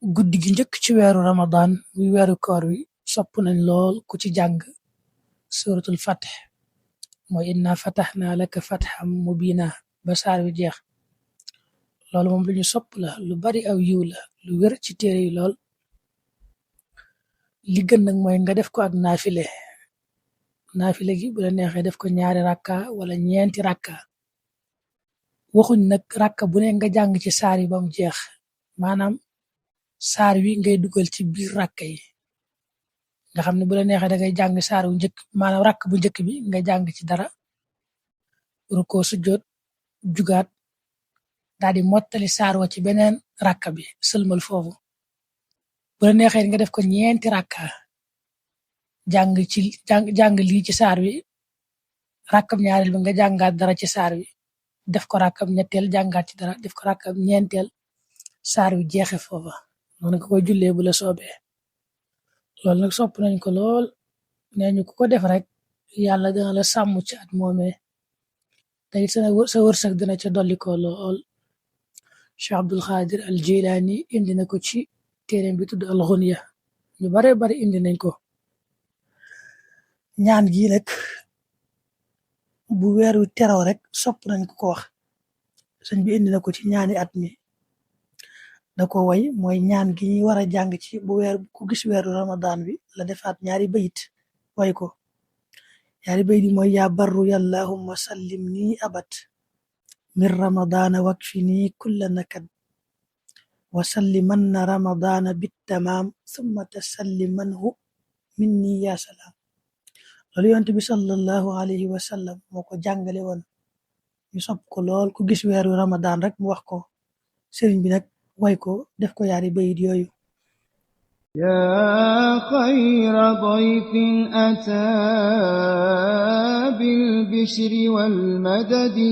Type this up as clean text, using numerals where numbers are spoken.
guddi gi njëkk ci weeru ramadan muy weeru koor wi sopp nañ lool ku ci jàng suratul fath mooy inna fatahna laka fatham mubina ba saar wi jeex. loolu moom lu ñu sopp la, lu bari aw yiw la, lu wér ci téere yi lool. li gën nag mooy nga def ko ak naafile gi bu la neexee def ko 2 rakka wala 4 rakka. waxuñ nag rakka bu ne nga jàng ci saar yi ba mu jeex, maanaam saar wi ngay dugal ci biir rakka yi nga xam ne bu la neexee da ngay jàng saar wu njëkk, maanaam rakk bu njëkk bi nga jàng ci dara rukkoo sujjoot jugaat daal di mottali saar wa ci beneen rakka bi sëlmal foofu. bu la neexee nga def ko 4 rakka jàng lii ci saar wi, rakkam ñaareel bi nga jàngaat dara ci saar wi def ko rakkam ñetteel jàngaat ci dara def ko rakkam ñeenteel saar wi jeexe foofa. noonu nga koy jullee bu la soobee. loolu nag sopp nañ ko lool, nee ñu ku ko def rek yàlla dina la sàmm ci at moomee te it sa wërsëg dina ca dolli ko lool. Cheikh Abdul Xaadir al Jilaani indi na ko ci téereem bi tudd al Ghunya, ñu bare bari indi nañ ko. ñaan gi nag bu weer wi teroo rek sopp nañ ko wax. sëñ bi indi na ko ci ñaani at mi da ko way, mooy ñaan gi ñuy war a jàng ci ku gis weeru ramadan bi la defaat ñaari bayit way ko. ñaari bayit yi mooy yaa barru yallahumma sallim nii abat min ramadana wakfi nii kulla nakad wa sallimanna ramadana bittamaam summa tasallimanhu minni ya salaam. loolu yonent bi sallallahu alayhi wa sallam moo ko jàngale woon, ñu sopp ko lool ku gis weeru ramadan rek mu wax ko. sëriñ bi nag way ko def ko yaari bayit yooyu. yaa xayra dayfin ataa bil bishri wal madadi